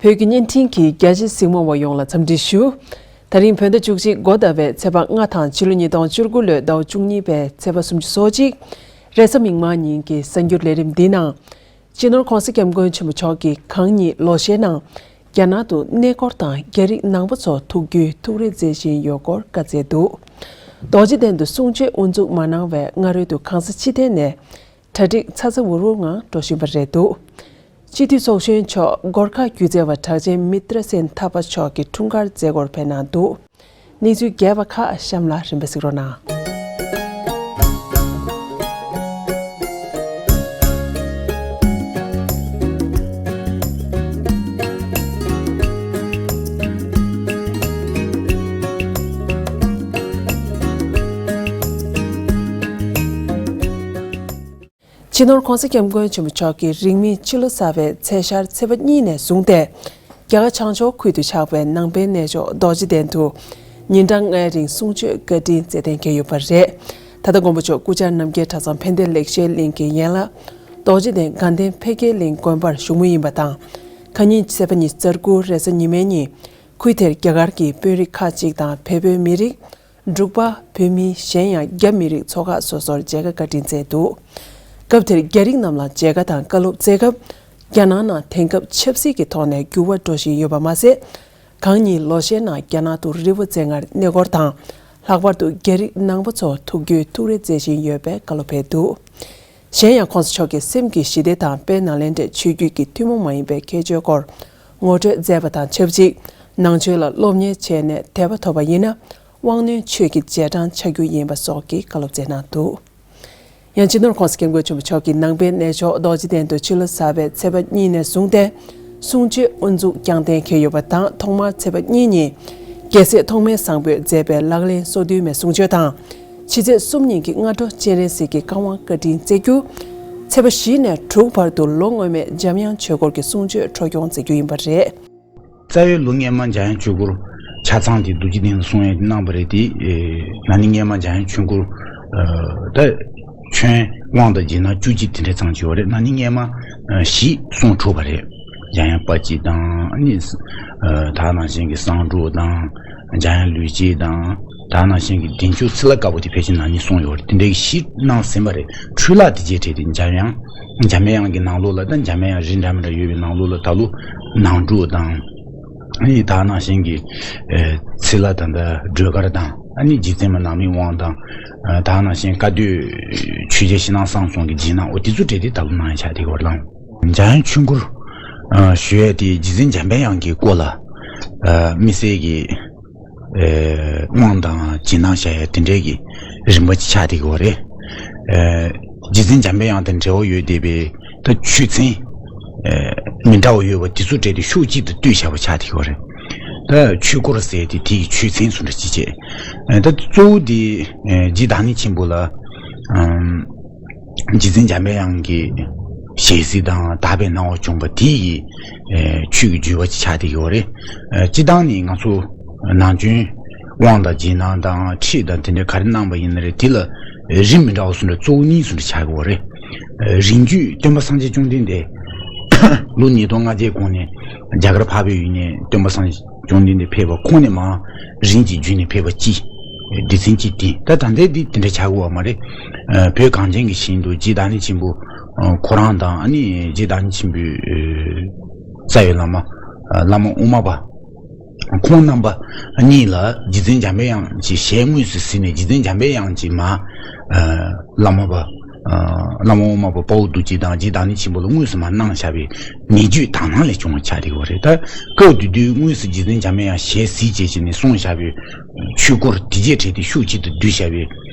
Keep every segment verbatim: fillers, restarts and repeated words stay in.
བོད་ཀྱི་བརྙན་འཕྲིན་གྱི་རྒྱ་ཆེ་གཟིགས་མོ་བ་ཡོངས་ལ་འཚམས་འདྲི་ཞུ། ད་རིང་བོད་ཟླ་བཅུ་གཅིག་འགོ་ཟླ་བའི་ཚེས་པ་ལྔ་དང་ཕྱི་ལོ་ཉིས་སྟོང་བཅུ་དགུ་ལོའི་ཟླ་བ་བཅུ་གཉིས་པའི་ཚེས་པ་སུམ་ཅུ་སོ་གཅིག་རེས་གཟའ་མིག་དམར་ཉིན་གྱི་གསར་འགྱུར་ལས་རིམ་འདིའི་ནང་། སྤྱི་ནོར་༸གོང་ས་༸སྐྱབས་མགོན་ཆེན་པོ་མཆོག་གིས་གང་ཉིད་ལོ་ཤས་ནང་རྒྱ་ནག་ཏུ་གནས་སྐོར་དང་རྒྱ་རིགས་ནང་པ་ཚོ་ཐུག་རྒྱུའི་ཐུགས་རེ་མཛད་བཞིན་ཡོད་སྐོར་བཀའ་སྩལ་འདུག་རྡོ་རྗེ་གདན་དུ་གསུང་ཆོས་དབུ་འཛུགས་མ་གནང་བའི་སྔ་རོལ་དུ་གང་ས་ཕྱི་བལྟས་ནས་གྲ་སྒྲིག་ཚ་ཚ་འུར་འུར་ངང་འགྲོ་བཞིན་པ་རེད་འདུག་སྤྱི་འཐུས་ཚོགས་གཞོན་མཆོག་སྒོར་ཁ་སྒྱུ་རྩལ་བ་གྲགས་ཅན་མི་ཏྲ་སེན་ཐར་པ་མཆོག་གི་འཁྲུངས་སྐར་མཛད་སྒོར་ཕེབས་གནང་འདུག་གནས་ཚུལ་རྒྱས་པ་ཁག་གཤམ་ལ་རིམ་པས་གཟིགས་རོགས་གནང་། སྤྱི་ནོར་༸གོང་ས་༸སྐྱབས་མགོན་ཆེན་པོ་མཆོག་གིས་རིང་མིན་ཕྱི་ལོ་གསར་པའི་ཚེས་ཤར་ཚེས་པ་གཉིས་ནས་བཟུང་སྟེ། རྒྱ་གར་བྱང་ཕྱོགས་ཁུལ་དུ་ཆགས་པའི་ནང་པའི་གནས་མཆོག་རྡོ་རྗེ་གདན་དུ་ཉིན་གྲངས་ལྔའི་རིང་གསུང་ཆོས་བཀའ་དྲིན་སྩལ་གཏན་འཁེལ་ཡོད་པ་རེད། ད་ལྟ་མགོན་པོ་མཆོག་སྐུ་བཅར་རྣམ་རྒྱལ་གྲྭ་ཚང་ཕན་བདེ་ལེགས་བཤད་གླིང་གི་ཡན་ལག་རྡོ་རྗེ་གདན་དགའ་ལྡན་འཕེལ་རྒྱས་གླིང་དགོན་པར་བཞུགས་མུས་ཡིན་པ་དང་། ཁ་ཉིན་ཚེས་པ་ཉི་ཤུ་རྩ་དགུ་རེས་གཟའ་ཉི་མའི་ཉིན། ཁུལ་དེར་རྒྱ་གར་གྱི་དཔོན་རིགས་ཁག་ཅིག་དང་བལ་པོའི་མི་རིགས། འབྲུག་པ། བོད་མི། གཞན་ཡང་རྒྱ་མི་རིགས་ཚོ་ཁག་སོ་སོར་མཇལ་ཁ་བཀའ་དྲིན་སྩལ་འདུག་སྐབས་དེར་རྒྱ་རིགས་རྣམས་ལ་མཇལ་ཁ་དང་བཀའ་སློབ་སྩལ་སྐབས། རྒྱ་ནག་ནང་དེང་སྐབས་ཆབ་སྲིད་ཀྱི་ཐོག་ནས་འགྱུར་བ་འགྲོ་བཞིན་ཡོད་པ་མ་ཟད། གང་ཉིད་ལོ་ཤས་ནང་རྒྱ་ནག་ཏུ་རི་བོ་རྩེ་ལྔར་གནས་སྐོར་དང་། ལྷག་པར་དུ་རྒྱ་རིགས་ནང་པ་ཚོ་ཐུག་རྒྱུའི་ཐུགས་རེ་མཛད་བཞིན་ཡོད་པའི་བཀའ་སློབ་ཕེབས་འདུག་གཞན་ཡང་༸གོང་ས་མཆོག་གིས་སེམས་ཀྱི་ཞི་བདེ་དང་དཔལ་ནཱ་ལེནྡྲའི་ཆོས་བརྒྱུད་ཀྱི་ཐུན་མོང་མ་ཡིན་པའི་ཁྱད་ཆོས་སྐོར་ངོ་སྤྲོད་མཛད་པ་དང་ཆབས་ཅིག་ནང་ཆོས་ལ་སློབ་གཉེར་བྱས་ནས་དད་པ་ཐོབ་པ་ཡིན་ན་དབང་རྣོན་ཆོས་ཀྱི་རྗེས་འབྲང་ཆགས་རྒྱུ་ཡིན་པ་སོགས་ཀྱི་བཀའ་སློབ་སྩལ་གནང་འདུག་ཡང་སྤྱི་ནོར་༸གོང་ས་༸སྐྱབས་མགོན་ཆེན་པོ་མཆོག་གིས་ནང་པའི་གནས་མཆོག་རྡོ་རྗེ་གདན་དུ་ཕྱི་ལོ་གསར་པའི་ཚེས་པ་གཉིས་ནས་བཟུང་སྟེ་གསུང་ཆོས་དབུ་འཛུགས་བསྐྱངས་གཏན་འཁེལ་ཡོད་པ་དང་། ཐོག་མར་ཚེས་པ་གཉིས་ཉིན་རྒྱལ་སྲས་ཐོགས་མེད་བཟང་པོས་མཛད་པའི་ལག་ལེན་སོ་བདུན་མའི་གསུང་ཆོས་དང་། ཕྱི་ཚེས་གསུམ་ཉིན་གྱི་སྔ་དྲོ་སྤྱན་རས་གཟིགས་ཀྱི་བཀའ་དབང་བཀའ་དྲིན་སྩལ་རྒྱུ། ཚེས་པ་བཞི་ནས་དྲུག་བར་དུ་ལོ་སྔོན་མའི་འཇམ་དབྱངས་ཆོས་འཁོར་གྱི་གསུང་ཆོས་འཕྲོ་སྐྱོང་མཛད་རྒྱུ་ཡིན་པ་རེད། རྩ་བའི་ལོ་སྔོན་མ་འཇམ་དབྱངས་ཆོས་འཁོར་ཆ་ཚང་དེ་རྡོ་རྗེ་གདན་ལ་གསུང་ཡས་གནང་བ་རེད་དེ། ན་ནིང་སྔོན་མ་འཇམ་དབྱངས་ཆོས་འཁོར་ད་ཁྱོན་དབང་དང་རྗེས་གནང་བཅུ་གཅིག་དེ་འདྲ་ཙམ་ཅིག་ཡོད་རེད། ན་ནིང་སྔོན་མ་བཞི་གསུང་གྲུབ་པ་རེད། འཇམ་དབྱངས་དཔལ་སྐྱེས་དང་ཨ་ནི་ད་ནང་བཞིན་གྱི་གསང་སྒྲོག་དང་། འཇམ་དབྱངས་ལུས་སྐྱེས་དང་། ད་ནང་བཞིན་གྱི་བདེ་མཆོག་ཚེ་ལྷ་དཀར་པོ་དེ་ཕལ་ཆེར་ན་ནིང་གསུངས་ཡོད་རེད། དེ་འདྲའི་ཞིག་གནང་ཟིན་པ་རེད། འཕྲུལ་ལས་དེ་རྗེས་དྲན་དེ་འཇམ་དབྱངས། འཇམ་པའི་དབྱངས་ཀྱི་ནང་ལོགས་ལ་ད་འཇམ་པའི་དབྱངས་རིགས་འདྲ་མི་འདྲ་ཡོད་པའི་ནང་ལོགས་ལ་ད་ལོ་ནང་སྒྲུབ་དང་། ཨ་ནི་ད་ནང་བཞིན་གྱི་ཚེ་ལྷ་ད་ལྟ་སྒྲོལ་དཀར་དང་། ཨ་ནི་རྗེ་བཙུན་མ་ནང་པའི་དབང་དང་། ད་ནང་བཞིན་བཀའ་སྡོད་ཆོས་རྒྱལ་ཕྱི་ནང་གསང་གསུམ་གྱི་རྗེས་གནང་འོ་དེ་ཚོ་གྲས་དེ་ད་ལོ་གནང་ཡ་ཆགས་དེ་གོ་རེད་ལགས། འཇམ་དབྱངས་ཆོས་འཁོར་ཞུ་ཡས་དེ་རྗེ་བཙུན་འཇམ་པའི་དབྱངས་ཀྱི་སྐོར་ལ་དམིགས་བསལ་གྱི་དབང་དང་རྗེས་གནང་བྱ་ཡ་དེ་འདྲའི་གི་རིམ་པ་ཅིག་ཆགས་བསྡད་ཀྱི་ཡོད་རེད། རྗེ་བཙུན་འཇམ་པའི་དབྱངས་དང་འབྲེལ་བ་ཡོད་བསྡད་པའི་ད་ཆོས་ཚན་མི་འདྲ་བ་ཡོད་པ་དེ་ཚོ་གྲས་དེ་ཤོག་གཅིག་ཏུ་བསྡུས་བཞག་པ་ཆགས་བསྡད་ཀྱི་ཡོད་རེད། ད་ཆོས་སྐོར་ཟེར་དེ་དེ་ཡི་ཆོས་ཚན་སུ་འདྲ་ཅིག་བྱས། ད་གཙོ་བོ་དེ་རྗེ་བདག་ཉིད་ཆེན་པོ་ལ། རྗེ་བཙུན་འཇམ་པའི་དབྱངས་ཀྱི་ཞལ་གཟིགས་དང་དག་པའི་སྣང་བ་བྱུང་བ་དེ་ཡི་ཆོས་ཀྱི་བརྒྱུད་པ་ཅིག་ཆགས་བསྡད་ཡོད་རེད། སྤྱིར་བཏང་ནི་ང་ཚོ་ནང་ཆོས་དབང་དང་རྗེས་གནང་དང་ཁྲིད་དང་དེ་འདྲའི་ག་རེ་གནང་པ་ཡིན་ན་རེད། དེ་ལ་རིམ་མི་འདྲ་བ་སུ་འདྲ་གཙོ་བོ་གཉིས་སུ་འདྲ་ཆགས་ཀྱི་ཡོད་རེད། རིང་བརྒྱུད་སྟོན་པ་སངས་རྒྱས་བཅོམ་ལྡན་འདས་ལོ་ཉིས་སྟོང་ལྔ་བརྒྱའི་གོང་ནས་རྒྱ་གར་འཕགས་པའི་ཡུལ་ནས་སྟོན་པ་སངས་རྒྱས་བཅོམ་ལྡན་འདས་ཕེབས་པ་ཁོང་ནས་མར་རིམ་གྱིས་བརྒྱུད་ནས་ཕེབས་པ་གཅིག་སྡེ་ཚན་གཅིག་དེ་ད་ད་ལྟའི་འདི་དེ་འདྲ་ཆགས་ཀྱི་ཡོད་མ་རེད། བོད་གངས་ཅན་གྱི་ཞིང་དུ་རྗེ་བདག་ཉིད་ཆེན་པོ་ཁོ་རང་དང་ཨ་ནི་རྗེ་བདག་ཉིད་ཆེན་པོའི་རྩ་བའི་བླ་མ་བླ་མ་དབུ་མ་པ་ཁོང་རྣམ་པ་གཉིས་ལ་རྗེ་བཙུན་འཇམ་པའི་དབྱངས་ཀྱི་ཞལ་དངོས་སུ་གཟིགས་ནས་རྗེ་བཙུན་འཇམ་པའི་དབྱངས་ཀྱིས་མར་བླ་མ་པ། བླ་མ་དབུ་མ་པ་དཔའ་བོ་རྡོ་རྗེ་དང་རྗེ་བདག་ཉིད་ཆེན་པོ་ལ་དངོས་སུ་མར་གནང་བཞག་པའི་ནི་བརྒྱུད་དག་སྣང་ལས་བྱུང་བ་ཆགས་བསྡད་ཡོད་རེད། ད་སྐབས་དེ་དུས་དངོས་སུ་རྗེ་བཙུན་འཇམ་པའི་དབྱངས་ཞལ་གཟིགས་བྱས་བྱས་ནས་གསུངས་བཞག་པའི་ཆོས་སྐོར་དེ་རྗེས་དྲན་དེ་ཤུགས་གཅིག་ཏུ་བསྡུས་བཞག་པའི་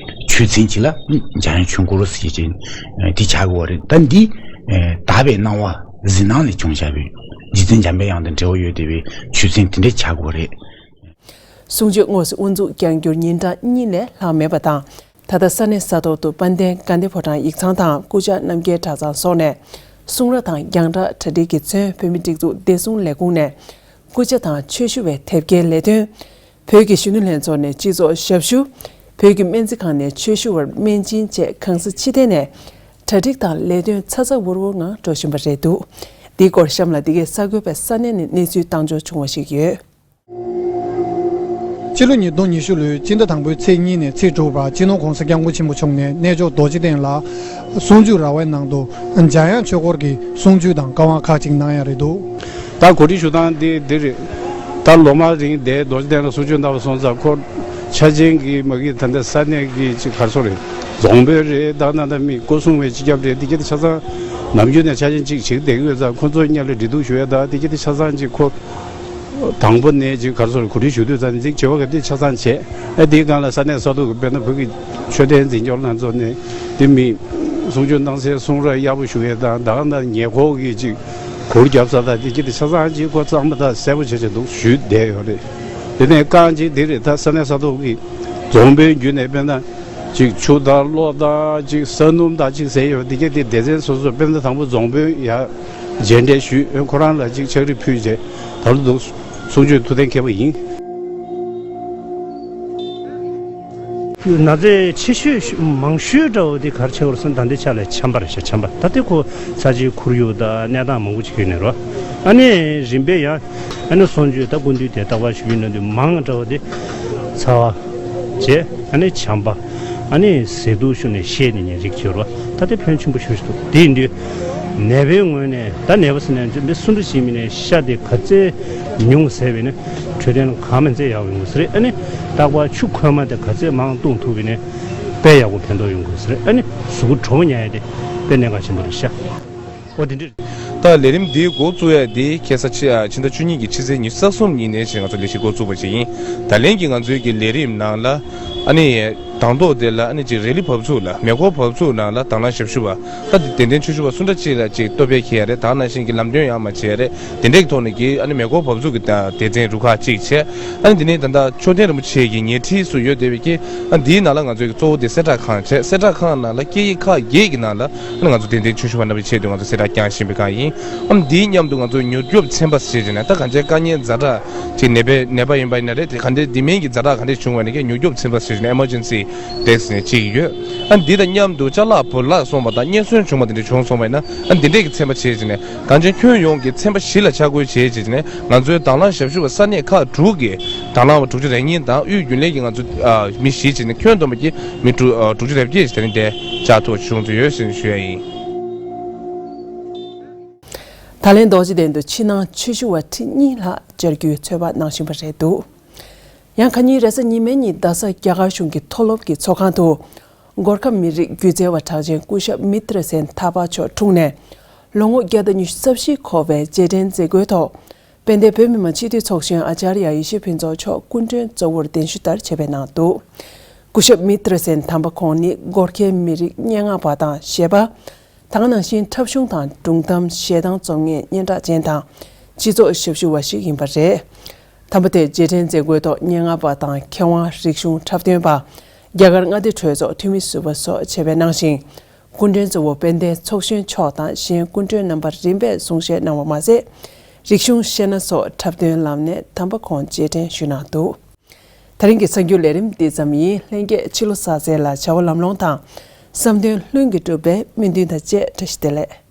ཆོས་ཚན་གཅིག་ལ་འཇམ་དབྱངས་ཆོས་འཁོར་ཟེར་བྱས་དེ་ཆགས་ཀྱི་ཡོད་རེད། ད་འདི་དག་པའི་སྣང་བ་གཟིགས་སྣང་ལས་བྱུང་བཞག་པའི་རྗེ་བཙུན་འཇམ་པའི་དབྱངས་དང་འབྲེལ་བ་ཡོད་བསྡད་པའི་ཆོས་ཚན་དེ་འདྲ་ཆགས་ཀྱི་ཡོད་རེད། གསུང་ཆོས་དངོས་སུ་དབུ་འཛུགས་བསྐྱང་རྒྱུར་ཉིན་གྲངས་གཉིས་ལས་ལྷག་མེད་པ་དང་། ད་ལྟ་ས་གནས་ས་ཐོག་ཏུ་དཔལ་ལྡན་དགའ་ལྡན་ཕོ་བྲང་ཡིག་ཚང་དང་སྐུ་བཅར་རྣམ་རྒྱལ་གྲྭ་ཚང་སོགས་ནས་གསུང་རབ་དང་རྒྱང་བསྒྲགས་གྲ་སྒྲིག་གིས་མཚོན། བོད་མིའི་སྒྲིག་འཛུགས་བདེ་སྲུང་ལས་ཁུངས་ནས་སྐུ་ཕྱྭ་དང་ཆོས་ཞུ་བའི་དེབ་སྐྱེལ་ལས་དོན། བོད་ཀྱི་གཞོན་ནུ་ལྷན་ཚོགས་ནས་སྤྱི་ཚོགས་ཞབས་ཞུ། བོད་ཀྱི་སྨན་རྩིས་ཁང་ནས་ཆོས་ཞུ་བར་སྨན་སྦྱིན་བཅས་གང་ས་ཅི་ཐད་ནས་གྲ་སྒྲིག་དང་ལས་དོན་ཚ་ཚ་འུར་འུར་ངང་འགྲོ་བཞིན་པ་རེད་འདུག་འདིའི་སྐོར་གཤམ་ལ་འདི་གའི་གསར་འགོད་པས་ས་གནས་ནས་གནས་ཚུལ་བཏང་འབྱོར་བྱུང་བ་ཞིག་ཡོད། སྤྱི་ལོ་ཉིས་སྟོང་ཉི་ཤུ་ལོའི་སྤྱི་ཟླ་དང་པོའི་ཚེས་གཉིས་ནས་ཚེས་དྲུག་བར་སྤྱི་ནོར་༧གོང་ས་༧སྐྱབས་མགོན་ཆེན་པོ་མཆོག་ནས་གནས་མཆོག་རྡོ་རྗེ་གདན་ལ་གསུང་ཆོས་ར་བའི་ནང་དུ་འཇམ་དབྱངས་ཆོས་སྐོར་གྱི་གསུང་ཆོས་དང་བཀའ་དབང་ཁག་ཅིག་གནང་ཡ་རེད་འདུག་ད་གོ་སྒྲིག་ཞུ་སྟངས་འདི་འདི་རེད། ད་ལོ་མ་རིང་དེ་རྡོ་རྗེ་གདན་ལ་གསུང་ཆོས་གནང་བ་སོང་ཙང་ཁོ་ཆ་ཆེན་གྱི་མ་གི་ད་ལྟ་ས་གནས་ཀྱི་ཅིག་ག་རེ་ཟེར་རེད། རྫོང་དཔོན་རེད། ད་ན་ད་མི་སྐུ་སྲུང་བའི་སྤྱི་ཁྱབ་རེད། འདི་གྱད་ཆ་ཚང་ནམ་རྒྱུན་ནས་ཆ་ཆེན་ཅིག་བྱེད་བསྡད་ཀྱི་ཡོད་ཙང་ཁོ་ཚོ་མཉམ་ལ་འབྲེལ་གཏུག་ཞུ་ཡ་ད་འདི་གྱད་ཆ་ཚང་ཅིག་ཁོ་དང་པོ་ནས་ཅིག་ག་རེ་ཟེར་གོ་སྒྲིག་ཞུ་དུས་ཙང་ཅིག་བྱེད་པ་ག་དུས་ཆ་ཚང་བྱས། ཨ་འདིའི་སྒང་ལ་ས་གནས་ས་ཐོག་གི་དཔེར་ན་བོད་ཀྱི་ཆོས་ལྡན་འཛིན་སྐྱོང་ལྷན་ཚོགས་ནས་དེ་མི་གསུང་ཆོས་གནང་སའི་གསུང་རབ་གཡར་པོ་ཞུ་ཡས་དང་ད་ག་ནང་ཉེ་འཁོར་གྱི་ཅིག་གུར་རྒྱབ་ས་དང་དེ་གྱད་ཆ་ཚང་ཅིག་ཁོ་གཙང་མ་དང་གསལ་པོ་བྱས་བྱས་འདུག་ཞུས་བསྡད་ཡོད་རེད། དེ་ནས་རྐང་གཅིག་དེ་རེད། ད་ས་གནས་ས་ཐོག་གི་རྫོང་དཔོན་བརྒྱུད་ནས་དཔེར་ན་ཅིག་ཆུ་དང་གློག་དང་ཅིག་ས་སྣུམ་དང་ཅིག་ཟེར་ཡོད་དེ་གྱད་དེ་སྡེ་ཚན་སོ་སོ་དཔེར་ན་དང་པོ་རྫོང་དཔོན་ཡ་མཇལ་འཕྲད་ཞུས། ཁོ་རང་ལ་ཅིག་ཕྱག་བྲིས་ཕུལ་རྗེས་ད་ལོ་འདུག་གསུང་ཆོས་ཐུགས་གཏན་འཁེལ་བ་ཡིན། ན་ཚ་ཆེ་ཤོས་མང་ཤོས་འདྲ་བོ་དེ་ག་རེ་ཆགས་པ་རེད་ཟེར་ན་ད་ལྟའི་ཆ་ལ་ཆམ་པ་རེད་ཤག་ཆམ་པ་ད་ལྟའི་ཁོ་ས་ཆའི་ཁོར་ཡུག་དང་གནས་སྟངས་མང་པོ་ཅིག་ཡོད་ནས་རོ། ཨ་ནི་རིམ་པས་ཡང་ཨ་ནི་གསུང་ཆོས་ད་སྐུ་མདུན་དེ་རྟག་པར་ཞུ་ཡིན་ན་དུས་མང་འདྲ་བོ་དེ་ཚ་བ་བྱས། ཨ་ནི་ཆམ་པ། ཨ་ནི་ཟས་དུག་ཤུ་ནས་བཤད་ནས་ཉེ་རིགས་བྱོས་རོ། ད་དེ་ཕན་ཆེན་པོ་ཞུ་ཞུ་འདུག་དེ་ཡིན་དུས་ནད་པའི་ངོས་ནས་ད་ནད་པ་ཟེར་ནས་མི་སུ་འདྲ་ཞིག་མིན་ནས་ཤ་དེ་ག་ཚད་ཉུང་ཟས་པས་ནས་འཕྲོད་བསྟེན་གང་མིན་ཚད་ཡག་ཡོང་གི་ཟེར། ཨ་ནི་རྟག་པར་ཆུ་ཁོལ་མ་དེ་ག་ཚད་མང་བཏུང་ཐུབ་པས་ནས་དཔེ་ཡག་པོ་ཕན་ཐོགས་ཡོང་གི་ཟེར། ཨ་ནི་གཟུགས་པོ་དྲོ་པོ་ཉར་ཡ་དེ་དཔེ་གནད་འགག་ཆེན་པོ་རེད་ཤག་འོ་དེ་འདྲ་རེད། ད་ལས་རིམ་འདིའི་འགོ་བཙུགས་ཡ་དེ་ཁ་སང་ཕྱི་ཨ་ཕྱི་ཟླ་བཅུ་གཉིས་ཀྱི་ཕྱི་ཚེས་ཉི་ཤུ་རྩ་གསུམ་ཉིན་ནས་བྱས་ང་ཚོ་ལས་གཞི་འགོ་བཙུགས་པ་ཞིག་ཡིན། ད་ལན་གྱི་ང་ཚོའི་གི་ལས་རིམ་ནང་ལ་ཨ་ནི་དང་ཐོག་དེ་ལ་ཨ་ནི་ཅིག་རི་ལི་བབས་ཚུགས་ལ་མེ་འཁོར་བབས་ཚུགས་ནང་ལ་དང་བླངས་ཞབས་ཞུ་བ་ད་དེ་དད་ལྡན་ཆོས་ཞུ་བ་སུ་འདྲ་ཅིག་ལ་ཅིག་བསྟོད་པ་འཁྱེར་ཡ་རེད། ད་ནང་བཞིན་གྱི་ལམ་སྟོན་ཡང་མ་བྱས་རེད། དེ་འདྲའི་གི་ཐོག་ནས་ཀྱི་ཨ་ནི་མེ་འཁོར་བབས་ཚུགས་ཀྱི་ད་སྡེ་ཚན་རུ་ཁག་གཅིག་བྱས། ཨ་ནི་དེ་ནས་ད་ལྟ་མཆོད་རྟེན་རིན་པོ་ཆེ་གི་ཉེ་འཁྲིས་སུ་ཡོད་བསྡད་པའི་ཀྱི་ཨ་འདིའི་ནང་ལ་ང་ཚོའི་གཙོ་བོ་དེ་གསལ་བསྒྲགས་ཁང་བྱས། གསལ་བསྒྲགས་ཁང་ནང་ལ་སྐད་ཡིག་ཁག་བརྒྱད་ཀྱི་ནང་ལ་ཨ་ནི་ང་ཚོ་དད་ལྡན་ཆོས་ཞུ་བ་རྣམ་པའི་ཆེད་དུ་ང་ཚོ་གསལ་བསྒྲགས་བསྐྱངས་བཞིན་པའི་སྒང་ཡིན། ཨ་ནི་འདིའི་མཉམ་དུ་ང་ཚོ་མྱུར་སྐྱོབ་ཚན་པ་ཞེས་བྱས་ནས་ད་གང་ཅིའི་དཀའ་ངལ་ཛ་དྲག་ཅིག་ནད་པའི་ནད་པ་ཡིན་པ་ཡིན་ན་རེད། དེ་ག་འདྲའི་དེ་མིན་གྱི་ཛ་དྲག་ག་འདྲས་བྱུང་བ་ནི་ཀྱི་མྱུར་སྐྱོབ་ཚན་པ་ཞེས་བྱས་ནས་ཨེ་མར་ཇེན་སི་ཌེ་སི་ཀི་ནས་གཅིག་ཡོད། ཨ་ནི་འདི་དང་མཉམ་དུ་ཅ་ལག་བུར་བརླག་སོང་བ་དང་རྙེད་སོན་བྱུང་བ་དེ་འདྲ་བྱུང་སོང་བ་ཡིན་ན་ཨ་ནི་འདི་འདྲས་ཀྱི་ཚན་པ་བྱས་བྱས་ནས་གངས་ཅན་ཁྱོན་ཡོངས་ཀྱི་ཚན་པ་བཞི་ལ་ཆ་བགོས་བྱས་བྱས་ནས་ང་ཚོའི་དང་བླངས་ཞབས་ཞུ་བ་ས་གནས་ཁག་དྲུག་གི་དང་བླངས་པ་དྲུག་ཅུ་རེ་གཉིས་དང་དབུས་རྒྱུན་ལས་ཀྱི་ང་ཚོ་ཨ་མི་བཞི་བྱས་ནས་ཁྱོན་བསྡོམས་པ་ཀྱི་མི་དྲུག་ཨ་དྲུག་ཅུ་རེ་བརྒྱད་ཞིག་དེ་རིང་དེ་བཅར་ཐུབ་པ་བྱུང་ཚུལ་ཡོད་ཟེར་ནས་ཞུ་ཡ་ཡིན། ད་ལན་རྡོ་རྗེ་གདན་དུ་ཕྱི་ནང་ཆོས་ཞུ་བ་ཁྲི་གཉིས་ལྷག་བཅར་རྒྱུའི་ཚོད་དཔག་གནང་བཞིན་པ་རེད་འདུག་ཡང་ཁ་ཉིན་རེས་གཟའ་ཉི་མའི་ཉིན་རྡ་ས་རྒྱ་གར་གཞུང་གི་མཐོ་སློབ་ཀྱི་ཚོགས་ཁང་དུ་གོར་ཁ་མི་རིགས་སྒྱུ་རྩལ་བ་གྲགས་ཅན་སྐུ་ཞབས་མི་ཏྲ་སེན་ཐར་པ་མཆོག་འཁྲུངས་ནས་ལོ་ངོ་བརྒྱ་དང་ཉི་ཤུ་རྩ་བཞི་འཁོར་བའི་རྗེས་དྲན་མཛད་སྒོའི་ཐོག་དཔལ་ལྡན་བོད་མི་མང་སྤྱི་འཐུས་ཚོགས་གཞོན་ཨ་ཅཱརྱ་ཡེ་ཤེས་ཕུན་ཚོགས་མཆོག་སྐུ་མགྲོན་གཙོ་བོར་གདན་ཞུ་ལྟར་བྱས་པའི་ནང་དུ། སྐུ་ཞབས་མི་ཏྲ་སེན་དམ་པ་ཁོང་ནི་གོར་ཁའི་མི་རིགས་སྙན་ངག་པ་དང་གཞས་པ། ད་ག་ནང་བཞིན་འཁྲབ་གཞུང་དང་སྒྲུང་གཏམ་གཞས་གཏམ་རྩོམ་མཁན་སྙན་གྲགས་ཅན་དང་སྤྱི་ཚོགས་ཞབས་ཞུ་བ་ཞིག་ཡིན་པ་རེད། དམ་པ་དེ་རྗེས་དྲན་མཛད་སྒོའི་ཐོག་སྙན་ངག་པ་དང་མཁས་དབང་རིག་གཞུང་འཁྲབ་སྟོན་པ། རྒྱ་གར་མངའ་སྡེ་གྲོས་ཚོགས་འཐུས་མི་ཟུར་པ་སོགས་བྱས་པའི་ནང་བཞིན། སྐུ་མགྲོན་གཙོ་བོ་དཔལ་ལྡན་ཚོགས་གཞོན་མཆོག་དང་གཞན་སྐུ་མགྲོན་རྣམ་པ་རིམ་པས་གསུང་བཤད་གནང་བ་མ་ཟད། རིག་གཞུང་བཤད་ན་སོགས་འཁྲབ་སྟོན་ལམ་ནས་དམ་པ་ཁོང་རྗེས་དྲན་ཞུས་གནང་འདུག་ད་རིང་གི་གསར་འགྱུར་ལས་རིམ་འདི་ཙམ་ཡིན། ལྷན་རྒྱས་ཕྱི་ལོ་གསར་ཚེས་ལ་བྱ་བ་ལམ་ལྷོང་དང་། བསམ་དོན་ལྷུན་གྱིས་འགྲུབ་པའི་སྨོན་འདུན་དང་བཅས་བཀྲ་ཤིས་བདེ་ལེགས།